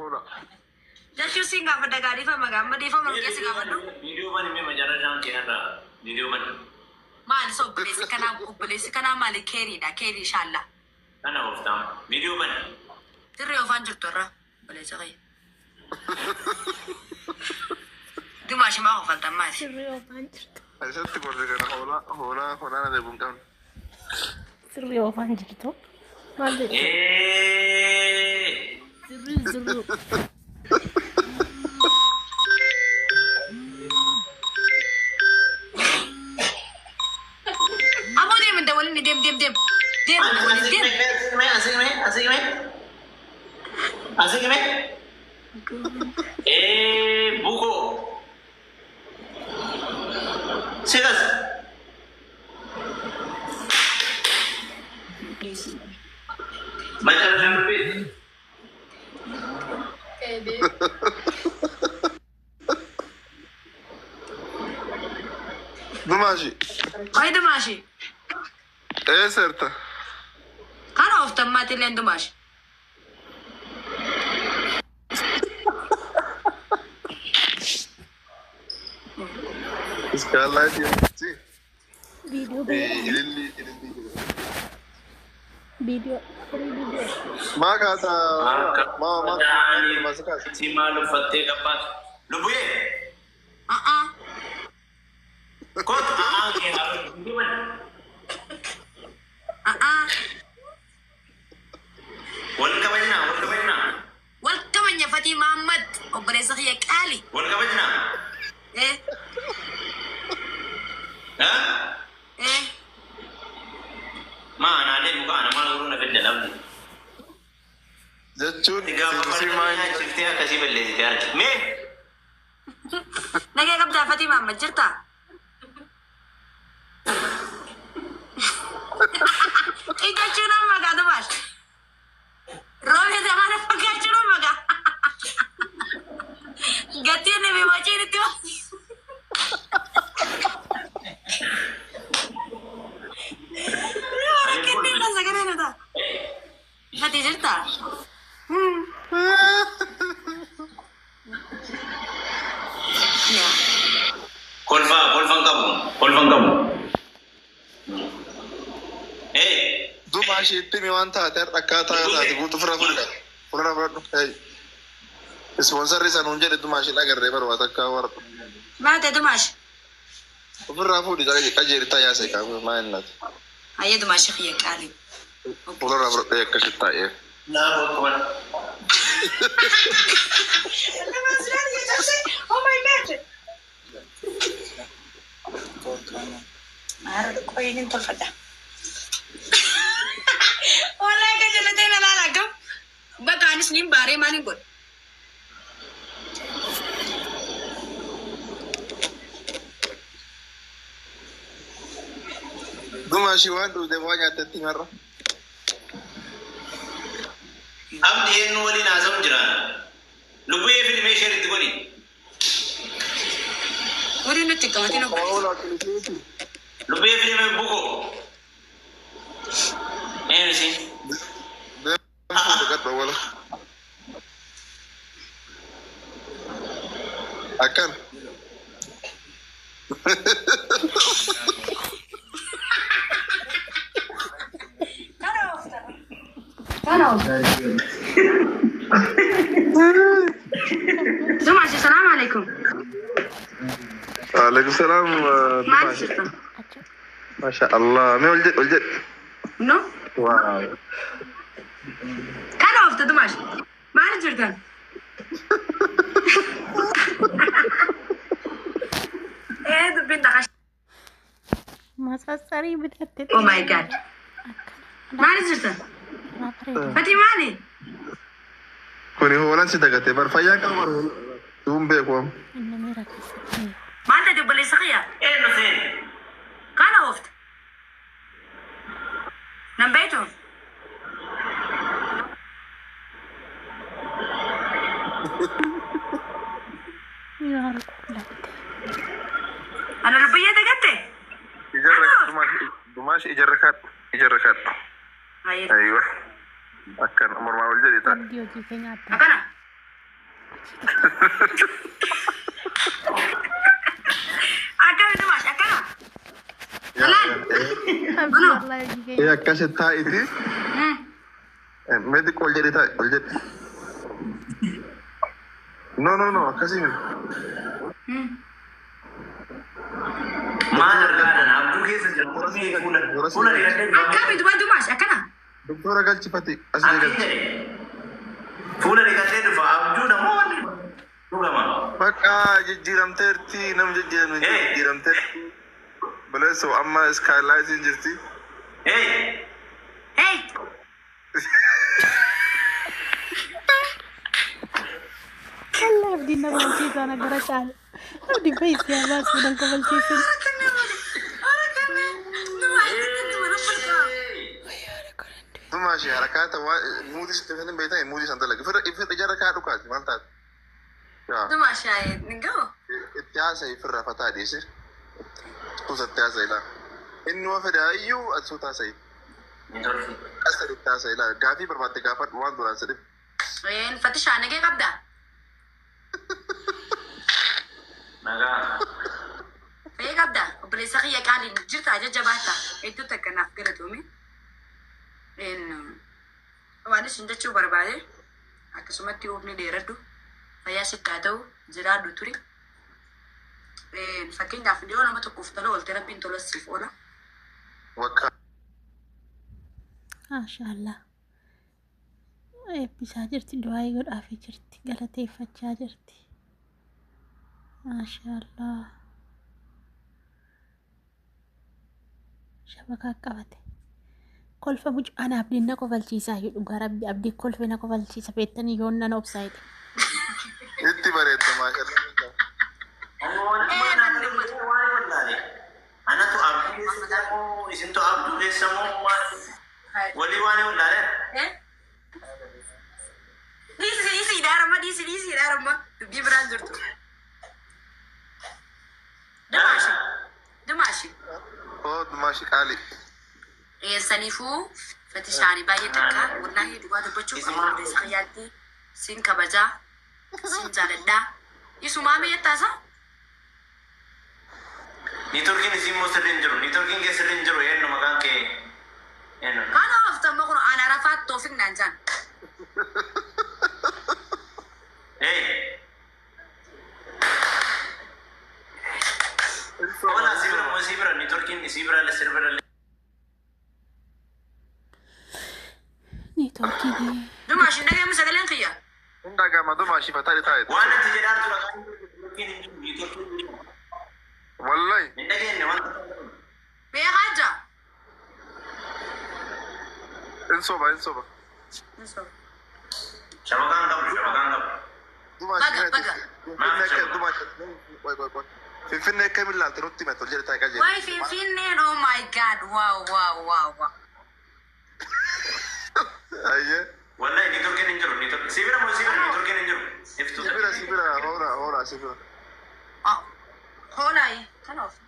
Hola. Jechuun siin gaafadha gaadhiifama gaamma dhiifama keessa gaafadhu. Viidiyoo bani mee macarrashaan keenyarraa viidiyoo bani. Maali isa obboleessi kanaa obboleessi kanaa maali keeriidha keerii inshaallaa. Kana ooftaam. Viidiyoo bani. Sirrii oofaan jirtu irra obboleessa kiyya. Dumaashi maa oofaltan maali? Sirrii oofaan jirtu. Isatti gorte kana hoolaa hoolaa hoolaa na deebiin qabne. Sirrii oofaan jirtu. Maal jechuudha? Eeeeee. Sirrii sirrii. Aboo deem inda waliin deem deem deem. Deem inda waliin deem. Asii mee asii mee asii mee. Eee bukoo. Sikas. Macarrashaan dhufee. Dumaashi. Wayi dumaashi. Eessa jirta? Kana ooftan maatilleen dumaashi. Iskaallaa jirti. Viidiyoo ba'eera. Ililli ililli. Viidiyoo. Firii viidiyoo. Maa kaasa maa maa maa si kaasa. Si maal uffattee qabbaatu? Lubbuyee. A'aa. Kootu a'aa kee haa viidiyoo bani. A'aa. Wal kabajnaa wal kabajnaa Wal kabajna Fatii Mahammad obboleessa kiyya qaali. wal kabajnaa. Eh Haa? eh. Maa anaalee muka ana maal godhuu na fedda dhabde. Jechuun Gaafa si farda maa nyaachiftee akkasii balleessite harki. Mee Nagee qabdaa Fatii Mahammad jirtaa? Ijjachuun amma gaa dumaash. Roobee zamaana fakkaachuun amma gaa. Gatiin fi waciin itti Rakkinni irra sagalee nu ta'a. Fatii jirtaa? Yaa. Kolfaa kolfan qabu kolfan qabu. Ee Dumaashi itti mi waan taate har'a akkaataa taate guutuu ofirraa fudhadha. Ofirraa fudhadhu. Hey. Ispoonsarri isa nuun jedhe dumaashi agarree barbaada akka warra. Maal ta'e dumaash? Ofirraa fuudhi qajeeltaa yaasee qabu maa inni laata. Hayyee dumaashi kiyya qaali. Fuularraa fudhadhee akkasitti taa'ee. Allahu akbar. Oh my God. Qoyin tolfadha. Wallahi kan jallatee na laala akkam. Bakka anis niin baaree maaliin godhe? Dumaashi waan dhuute waa nyaattetti marra. Abdi eenyu waliin haasa'u jiraan. Lubbuyee filimee ishee itti godhi. Warri nutti qabatin obboleessa. Hoolaa kilisiiti. Lubbuyee filimee bukoo. Eenyu isin? Deemu fuudhe gadha wala. Akkan. Kana ooftan. Dumaashi salaamu alaikum. Waalaikum salaam. Maal Dumaashi. jirta? Acha. Masha Allah. Mee ol jedhi ol jedhi. No? Waaw. Kana oofta Dumaashi. Maal jirtan? Eh dubbiin dhaqash. Masassarii bitatte. Oh my God. Akkana. Maal jirtan? Irraa bareeda. Fatii maali? Kuni hoolaan si dagatee bar fayyaa qaba bar Duun beeku amma. Inni miira keessatti. Maal ta'e obboleessa kiyya? Eenyu seen? Kana oofta. Nan beektu? Miira harka Ana lubbiyyee dagatte? Ijarra dumaashi ijarra kaadhu. Ijarra kaadhu. Hayyee. Aywa. Akkan mormaa ol jedhi ta'a. Abdii hojii kee nyaatta. Akkana. Akkami Dumaash akkana. Abdii wallahi hojii Ee keenya. akkasi taa'iti. Mee xiqqoo ol jedhi taa'i ol jedhi. No no no akkasii miti. Maal argaadhaan abduu keessa jira. Fuula fuula dhiqadhee Akkami duba Dumaash akkana. Doktora galchifati asii Akki galchi. jedhe. Fuula dhiqadhee dhufa abduu namoonni dhugama. Bakka jijjiiramteerti nam jijjiiramte Hey. jijjiiramteerti. Baleessoo amma iskaayilaayitiin jirti. Hey! Hey. Wallahi abdiin na balchiisaa na gara caale. Abdiin fayyisee baasuu nan kabalchiisin. Dumaashi harakaata waa muuzii sitti hin beektan muuzii san dalage. Firra firra ijara kaa dhukaati maal taate? Yaa Dumaash ni gahu. itti haasa'i firra fataa dhiisi. Tuusa itti haasa'i laa. Inni waa fedhe iyyuu ati suuta haasa'i. As itti haasa'i laa. Gaafii barbaadde gaafadhu waan duraan sadif. Een fatishaa nagee qabda. Nagaa. Fayyee qabda. Obboleessa kiyya qaaliin jirta jajjabaata. Hedduu takka naaf galatoome. Waan isin jechuu barbaade akkasumatti humni dheeradhu fayyaa sitti haa ta'u jiraadhu ture. Fakkeenyaaf dhiyoo nama tokkoof tola oolte rabbiin tola siif oola. Wakka Maashaallah. Eebbisaa jirti, du'aa godhaafii jirti, galateeffachaa jirti. Maashaallah. Shabakaa qabate. Kolfa mucaan abdiin na kofalchiisaa yoo dhugaa rabbi abdii kolfe na kofalchiisa beektanii yoon nan obsaa jedhe. itti bareedda maashaallah. Anatu abduu keessa jira moo isintu abduu keessa moo walii waan wallaalee? Dhiisi dhiisi dhaarama dhiisi dhiisi dhaarama dubbii biraan jirtu. Dumaashi Dumaashi. Oo dumaashi qaali. Saniifuu fatishaanii baay'ee takka wallaahi dhugaa dubbachuuf akka obboleessa kiyyaatti sin kabajaa sin jaaladhaa. Isumaa meettaasa? Niitoorkiin isin immoo sirrii hin jiru. Niitoorkiin kee sirrii hin jiru. Eenyu maqaan kee? Eenyu? Kana ooftamma kun ana rafaat toofik naan jaan. Hey! Hola, si bira moo si bira niitoorkiin si bira illee sirbi illee. Niitoorkiin Dumaashi hin dhagahamu sagaleen kiyya. Hin dhaga'ama dumaashi fataa taa'e. Waan itti jedhaa tura niitoorkiin hin jiru. Niitoorkiin hin jiru. Wallahi. Hin dhageenye wanta. Beekaa jira. Hin soba hin soba. Shabakaan qabdu shabakaan qabdu. Dumaashi Baga, baga. Finfinnee akka dumaashi. Qoy qoy qoy. Finfinnee akkamiin ilaalte nutti himate ol jedhe taa'e qajeele. Waay Finfinneen oh my god wow wow wow wow. Ayyee. Wallahi niitoorkiin hin jiru. Niitoorkiin si bira moo si bira niitoorkiin hin jiru. Iftuu. Si bira si bira hoora hoora si bira. Hoolaayi kana oofta.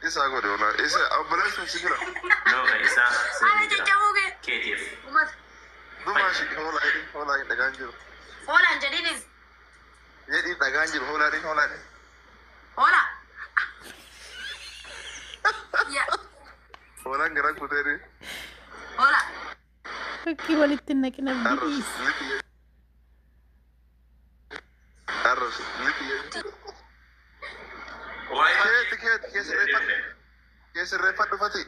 Isaa godhe hoolaa. Isa obboleessuun si bira. No, isaa. Haala jajjaboo kee. Keetiif. Uummata. Dumaashi hoolaa jedhin hoolaa hin dhagaan jiru. Hoolaan jedhiinis. Jedhin dhagaan jiru hoolaa jedhin hoolaa jedhin. Hoolaa. Yaa Hoolaan gara kuteeri. hoolaa. fakkii walitti hin naqin abdii dhiisi. Arroos lixi jedhi. Waa'ee. Keeti keeti kee sirreeffadhu. Kee sirreeffadhu fati.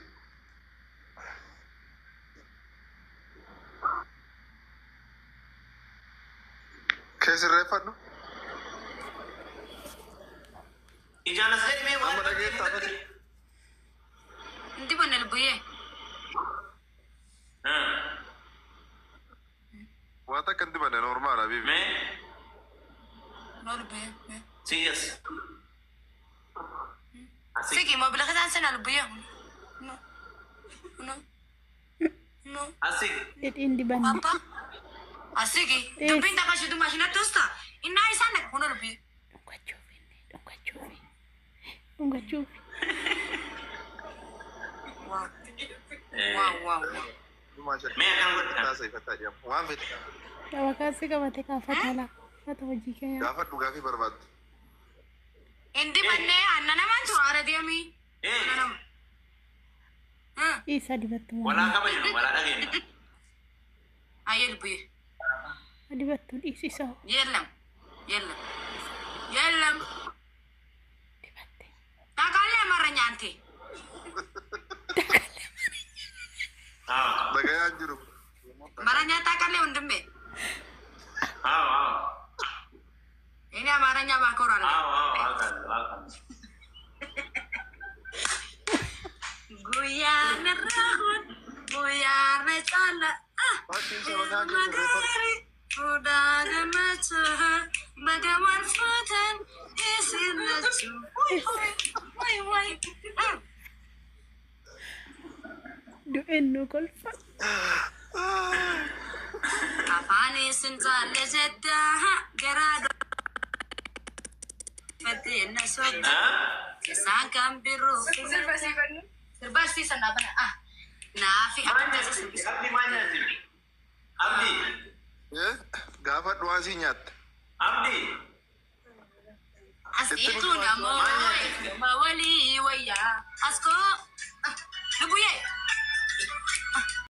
Kee sirreeffadhu. Ijaan as jedhimee waan. Amma dhageettaa fati. Inti bonne lubbuyyee. Waan takka hin dibanne normaala bibi. Mee? No lubbuyyee. Siyas. Siki moobila keessaan seenaa lubbuyyee. No. No. No. Asii. Jedhiin dibanne. Papa. Asiki. Dubbiin takka shi dumaashi natti usta. Innaa isaan dhaqa kun lubbuyyee. Dhungachuufi dhungachuufi dhungachuufi. Wow. Wow wow wow. Dumaashi. Mee akkam godhe? Taasifachaa jedhamu. Waan fedhe. Shabakaa si qabate kaa fatalaa. Fata hojii kee yaa. Gaafadhu gaafii barbaadde. Hindi mannee aannan namaan tura ara deemii. Eh, Isa dibattu walaa kabajnu, walaa dhageenyu. Ayyee lubbuye. Dibattu dhiisisa. የለም የለም የለም። Dibatte. ታውቃለህ አማርኛ አንቴ? Haa, Dhagayaan jiru. አማርኛ ታውቃለህ ወንድሜ? haa, haa. እኔ አማርኛ ባኮራ ነው። Haa, haa, haa, haa. ጉያን ራሁን ጉያን ጫላ Fakkiin sabataa keessa reeffatu. በገማን ፎተን ስነችው ወይ ወይ ወይ Du'een nu kolfa. Afaan sincaale jedha garaa fateena soba Haa? isaan kan biroo sirba arsiisan dhaabana ah naafi Maal akka nyaatti? Abdi maal nyaatti? Abdi, Eh, gaafadhu waan sii nyaatte. Abdi. Asiitu namoo nama walii wayyaa askoo